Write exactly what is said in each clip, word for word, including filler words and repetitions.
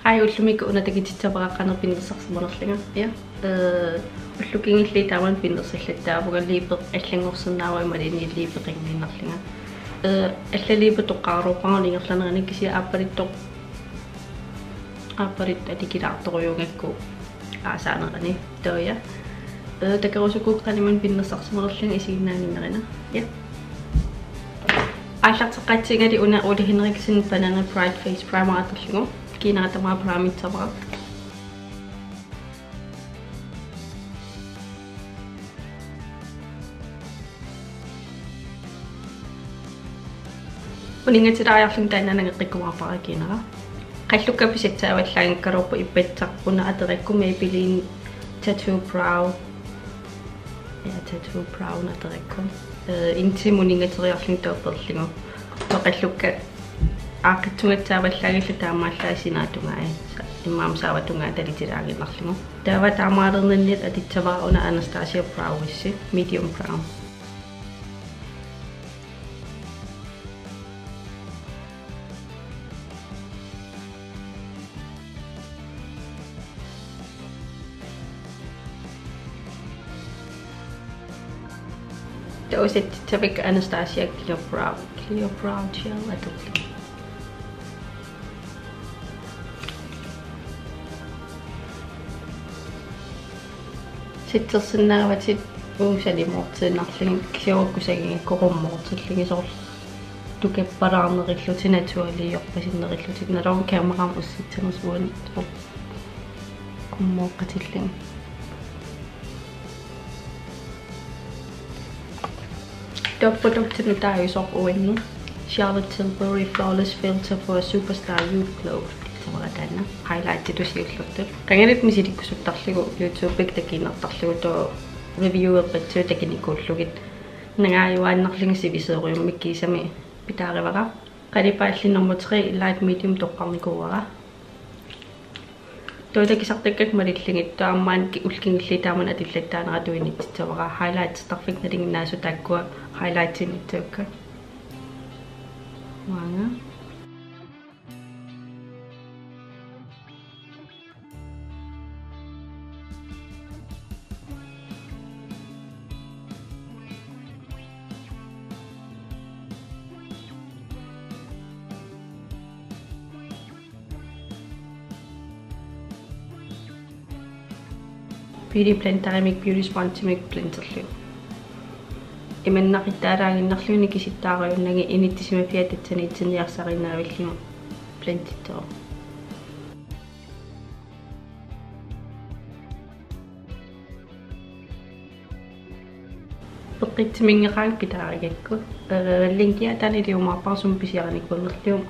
Ai, ullumikkut una takutissavara qanoq pinnersarsimanerlunga. Ja. Øh, ullut kingulliit taamani pinnersallattaavunga, liipe allanngorsinnaavara imaluunniit liipe qangiinnarlunga. Øh, allat liipit toqqagaluarpara ingerlanerani, kisianni aappaluttoq, aappaluttut atukkulaartorujuugakku aasaanerani. Taava ja. Øh, takorusukkukku qanimut pinnersarsimanerlunga isiginnaaginnarina. Ja. Aallarteqqaassaanga una Ole Henriksen Banana Bright Face Primer atorlugu. Kiinara tamaat primissavara. Uninngatilaariarlunga taanna nangeqqikkumaarpara kiinara. Qallukka pisassavallaanngikkaluarpoq ippassaq, una atorakku Maybelline Tattoo Brow. Ja, Tattoo Brown atorakku. Øh, intimut uninngatilaariarlunga taava peerlugu. Taava qallukka aaqqissugassavallaanngillat taamaallaat sinaatungaa, imaamsaavatungaa talitilaaginnarlugu. Taava taamaalernanniit atussavara una Anastasia Brow Wiz, medium brown. Taava settissavara Anastasia Clear Brow, Clear Brow Gel atorlugu. Settersinnaavatit uagut salimoortiinnarlugit, kisianni uagut kusagigakku qummoortillugit, soorlu tukappalaarnerullutik, naturaliorpasinnerullutik, nalorn kamerami ussitsinissaq uani soorlu qummooqqatillugit. Taava produkti nutaajusoq uannut Charlotte Tilbury Flawless Filter for a Superstar Youth Glow. Atussavara taanna highlightitut siullertut. Qangaaniit misilikkusuttarlugu, YouTubekka takuinnartarlugu, taava reviewerpassuit takunikuullugit. Nangaajuaannarlugit sivisoorujussuarmik kiisami pitaarivara. Qalipaalli nummer tre, light medium toqqarnikuuara. Taava takusartakkakka malillugit, taava aamma ki-, ullut kingulliit taamani atullattaarneratut inississavara, highlightertarfik nalinginnaasut taakkua highlightiinnassavakka. Uanga. Beauty blenderimik, beauty spongemik blenderlugu. Imannaqittaalaaginnarluni kisittaarujunnagu inissisimaffia tassaniitsinniarsariinnavillugu blendittoq. Peqqissiminngeqaanga pitaarigakku. Øh, linkia taanna iliumaarpara sumi pisiarinikuunerlugu.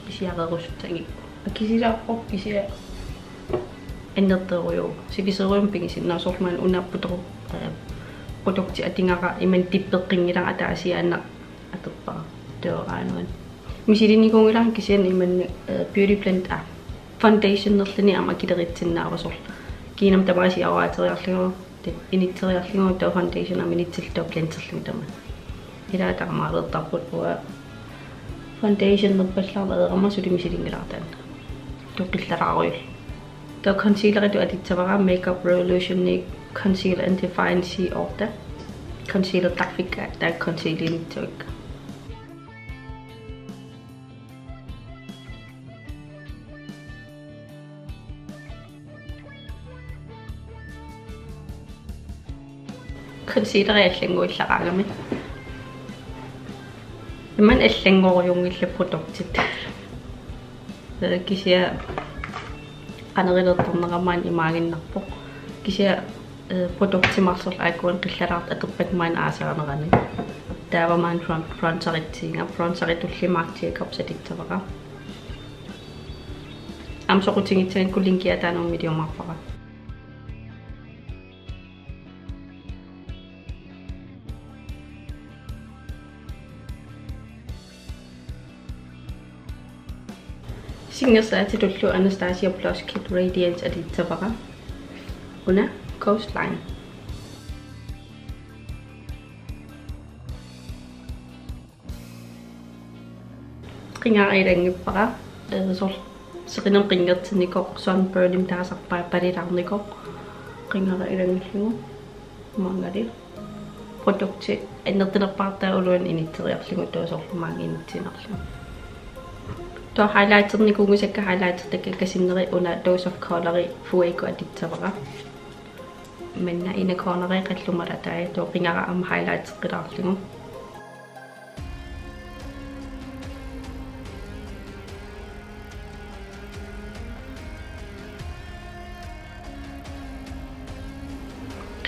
Pisiarerusussagikku. Akisussaapput kisianni annertoorujussuuvoq. Sivisoorujussuarmik pigisinnaasoq, soorlu maanna una produ-, øh, produkti atugara imannak tippeqqinngilara, ataasiaannaq atorpara. Taava aajuna. Misilinnikuunngilara kisianni imannak, øh, beauty blend, aa, foundationerluni aamma akilerussinnaavara, soorlu kiinama tamaasa siaruaateriarlugu, inisseriarlugu taava foundation aamma inissillugu taava blenderlugu tamaat. Ilaa taamaaleertarput, uanga foundationerpallaarneq aamma suli misilinngilara taanna. Taava qillalaarujulluni. Taava concealeritut atussavara Makeup Revolution Conceal and Define C otte. Concealertarfik taakku concealiinnassavakka. Concealeri allannguullaraangami. Imannak allanngorujunngillat produktit. Øh, kisianni qanoq iliortarnera maanna imaaginnarpoq. Kisianni, øh, produkti marluk aajuku qillalaartut atorpakka maanna aasaanerani. Taava maanna bron-, bronzeritsiinnga, bronzeri tullia Marc Jacobs atussavara. Aamma soqutigissagukku linkia taanna iliumaarpara. Singersaatitullu Anastasia Blush Kit Radiance atussavara. Una Coastline. Qingara ilannguppara, øh, soorlu Seqinermut qinngertinnikoq, sunburnimik taasarpaat palilaarnikoq. Qingara ilanngullugit. Maanngali produkti annertunerpaartaa uluanni initseriarlugu, taava soorlu maanga initsiinnarlugu. Taava highlighternikuugusakka highlightertakkakka sinneri una Dose of Colors Fuego atussavara. Manna inner corneri qallumalatai, taava qingara aamma highlighteqqilaarlugu.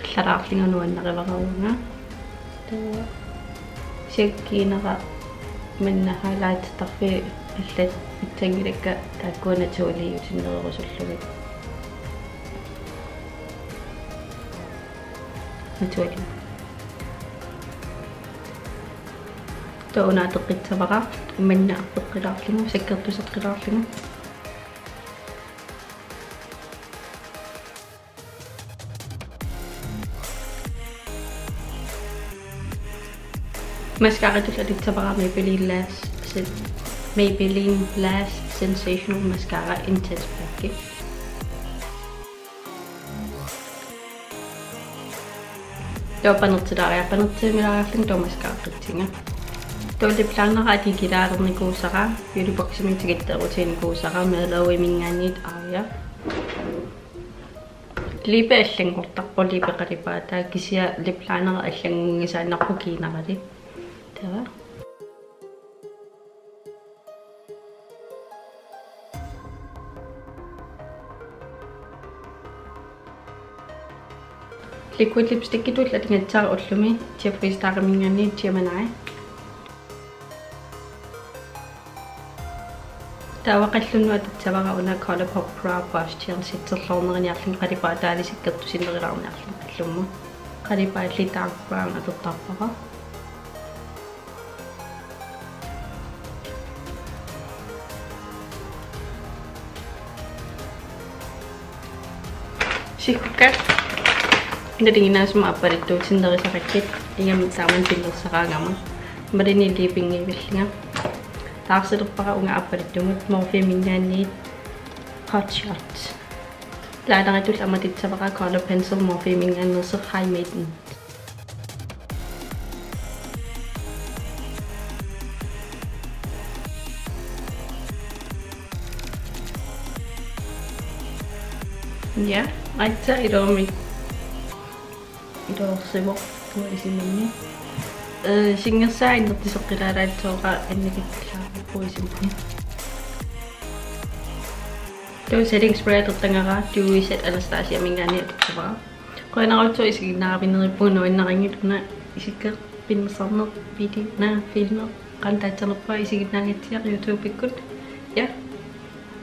Qillalaarlugu nuannarivara uunga. Taava kisianni kiinara manna highlightertarfiit allat pitsanngilakka taakkua naturaliutinnerusullugit. Naturali. Taava una atoqqissavara, manna arpeqqilaarlugu, sakkortuseqqilaarlugu. Mascaratut atussavara Maybelline Lash Sen-, Maybelline Lash Sensational Mascara Intense Black. Taava panertilaariarlunga, panertiumilaariarlunga taava mascaraqqissinga. Taava lip lineri atikilaalernikuusara, Beauty Boximi tikittarutiginikuusara, Mellow-iminngaanniit Aria. Lipi allanngortarpoq, lipi qalipaataa, kisianni lip lineri allanngunngisaannarpoq kiinarali. Taava. Liquid lipstickitut atugassara ullumi Jeffree Stariminngaanniit Gemini. Taava qallunnut atussavara una ColourPop Brow Brush, Chance Setterloorneriniarlunga qalipaataali sakkortusinerulaarniarlunga qallummut. Qalipaalli dark brown atortarpara. Siggukka nalinginnaasumik aappaluttuutinnerusarakku, ingammik taamani pinnersaraangama. Imaluunniit liipinngivillunga. Taarsilerpara uunga aappaluttumut Morpheminngaanniit Hot Shot. Lineritut aamma atussavara color pencil Morpheminngaanneersoq High Maiden. Ja, aatsaat iluamik iluarsivoq puisimanni. Eh, singersaa innertuseqqilaalaatsoora annikitsilaarup puisimanni. Taava setting spray atortagara Dewy Set Anastasiaminngaanniit atussavara. Qujanarujussuaq isiginnaaravinneriippugut, nuannarinngilaq una isikkoq pinnersarneq, video, una filmi qanoq taassanerpaa isiginnaagatsigu YouTubekkut. Ja.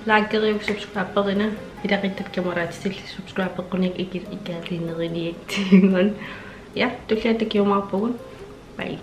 Likeriuk, subscriberina, ilaquttat kammalaatitillu subscribeqquniuk iki-, ikaalinneriniakkut. Ja, tulliani takujumaarpugut. Bye.